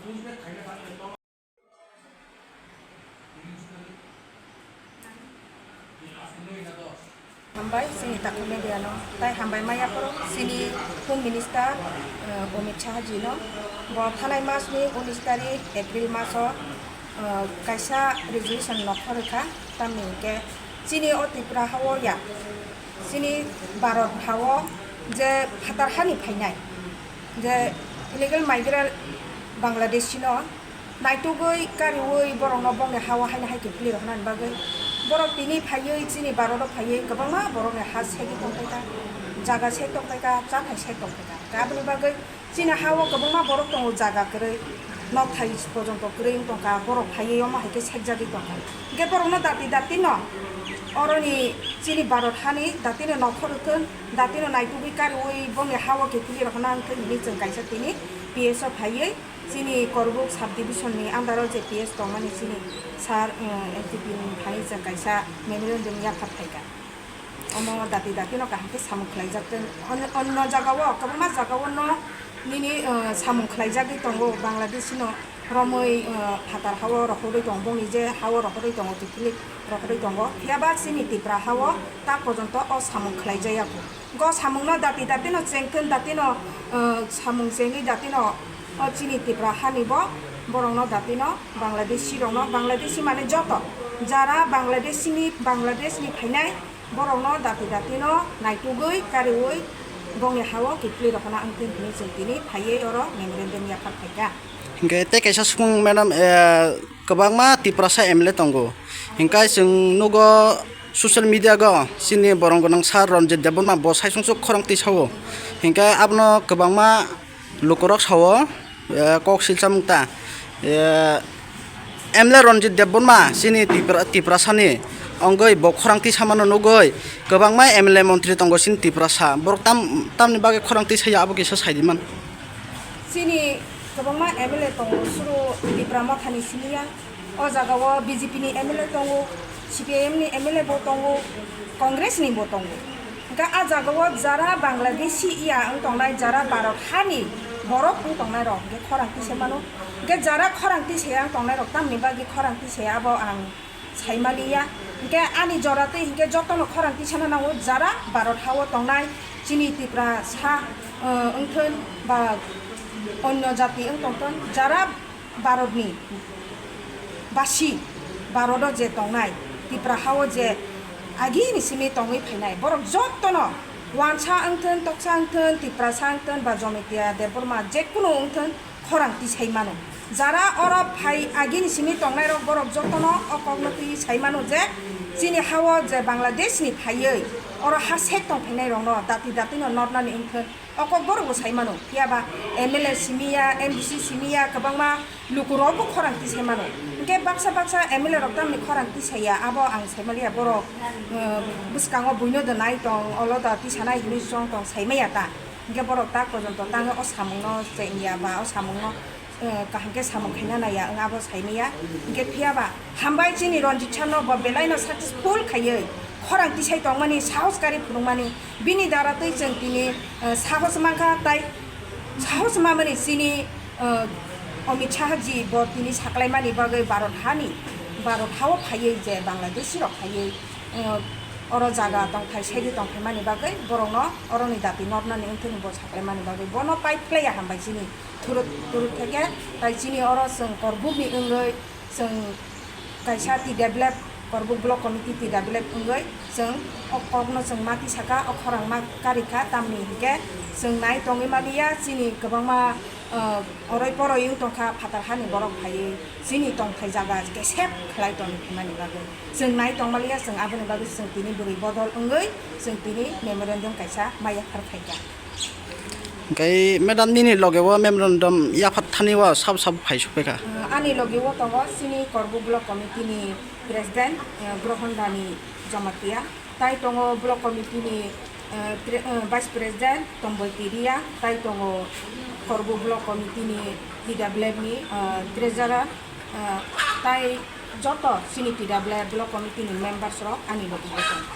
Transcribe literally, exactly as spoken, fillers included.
Hambai chini Takhuk media no, tai hambai maya phuru chini Home Minister, eh, Amit Shah ji no. Bo thanai mas ni unis tarik April maso, eh, kaisa resolution nokhor rwkha, tamni hwnkhe chini o Tripura ha o ya, chini Bharat ha o je phatar hani phainai, je illegal migrant Bangladeshi no naitugwi kariui borokno bongni ha o haino hai khe pili rw hwnani bagwi borok tini phaiwi chini Bharat o phaiwi kwbangma borokni ha segwi tongphaikha, jaga seg tongphaikha, chathai seg tongphaikha. Aboni bagwi chini ha o kwbangma borok tongo, jaga kwrwi, nokthai pojonto kwrwi wng tongkha, borok phaiwi omo hai khe sekjagwi tongkha. Hwnkhe borokno dati dati no oroni chini Bharat hani dati no nokhor wngthun, dati no naitugwi kariui bongni ha o khe pili rw hwnang thun hinwi chwng kaisa tini P S o phaiwi chini Korbuk sub division ni under o je P S tongmani chini sir, eh, M T P ni thani chwng kaisa memorandum yaphar phaikha. Omo dati dati no kaham khe samung khlaijak tei on-, onno jaga o, kwbangma jaga o no nini, eh, samung khlaijagwi tongo, Bangladeshi no romwi, eh, phatar ha o rohorwi tongo, bongni je ha o rohorwi tongo, kiphilwi rohorwi tongo, phiya ba chini Tripura ha o ta pojonto o samung khlaijaya kho. Go samungno dati dati no chengthun, dati no, eh, samung chengwi dati no, o chini Tripura hani bo borok no dati no, Bangladeshi rok no, Bangladeshi mane joto jara Bangladeshi ni, Bangladesh ni phainai borok no dati dati no naitugwi kariui bongni ha o kiphilwi rw hwnang thun hinwi chwng tini phaiwi oro memorandum yaphar phaikha. Hingke tei kaisa sukung madam, eh, kwbangma Tiprasa M L A tongo. Hingke chwng nugo social media go chini borong gwnang sir Ranjit Debbarma bo saichung chuk khorang twi sao. Hingke abono kwbangma lukurok sao, eh, kok silsa mukta. Eh, M L A Ranjit Debbarma chini Tipra-, Tiprasani ongoi bo khorang twi samano nugoi kwbangma M L A montri tongo chini Tiprasa. Borok tam, tamni bagwi khorang twi saya abo kisa saidi man. Chini kwbangma M L A tongo, suru Tipra Mothani simi ya. O jaga o B J P ni M L A tongo, C P I M ni M L A bo tongo, Congress ni bo tongo. Hingke a jaga o jara Bangladeshi ya wng tongnai, jara Bharat hani borok wng tongnai rok hingke khorang twi se mano. Hingke jara khorang twi se ya wng tongnai rok tamni bagwi khorang twi se ya abo ang saimaliya. Hingke ani jora twi hingke jotono khorang tisana nango, jara Bharat ha o tongnai chini Tiprasa, eh, wngthun ba onyo jati wng tongthun, jara Bharatni basi, Bharat o je tongnai Tipra ha o je agini simi tongwi phainai borok jotono wansa wngthun, toksa wngthun, Tiprasa wngthun ba Jomitia Debbarma jekunu wngthun, khorang tisai mano. Jara oro phai agini simi tongnai rok borok jotono o kokno twi sai mano je chini ha o je Bangladesh ni phaiwi oro ha sek tong phainai rokno dati dati no nornani wngthun o kok borok bo sai mano. Phiya ba M L A simi ya, M D C simi ya, kwbangma luku rok bo khorang tisai mano. Hingke baksa baksa M L A rok tamni khorang tisai ya abo ang sai maliya borok, eh, bwskango buino da nai tong, olo da tisanai hinwi chong tong sai maya ta. Hingke borok tak pojonto tangwi o samungno chengya ba o samungno, eh, kaham khe samung khaina naiya wng abo saimaya. Hingke phiya ba hambai chini Ranjit sir no bo belai no successful khaiwi khorang tisai tongmani, sahos kari phunukmani, bini dara twi chwng tini, eh, sahos mankha tai sahos mamani chini, eh, Amit Shah ji bo tini saklaimani bagwi Bharat hani, Bharat ha o phaiwi je Bangladeshi rok phaiwi, eh, oro jaga tongthai sedi tongthaimani bagwi borokno oroni dati nornani wngthani bo saklaimani bagwi bono pai phlaiya hambai chini thurut thurut theke tai chini oro chwng korbukni wngwi chwng kaisa T W F Korbuk Block Committee T W F wngwi chwng o kokno chwng mati saka o khorang ma karikha tamni hinkhe chwng nai tongwi maliya chini kwbangma, ah, oroi poroi wng tongkha phatar hani borok phaiwi chini tongthai jaga kesep khlai tongwi phaimani bagwi. Chwng nai tongmaliya, chwng aboni bagwi chwng tini bwrwi bodol wngwi chwng tini memorandum kaisa ma yaphar phaikha. Hwnkhe madam nini loge o memorandum yaphar thani o sabo sabo phai sukphaikha? Ani loge o tongo chini Korbuk Block Committee ni President, eh, Grohon Rani Jamatia, tai tongo Block Committee ni, eh, pre-, eh, Vice President Tomboi Tiria, tai tongo Korbuk Block Committee ni T W F ni, eh, Treasurer, eh, tai joto chini T W F Block Committee ni members rok ani logi o tongo.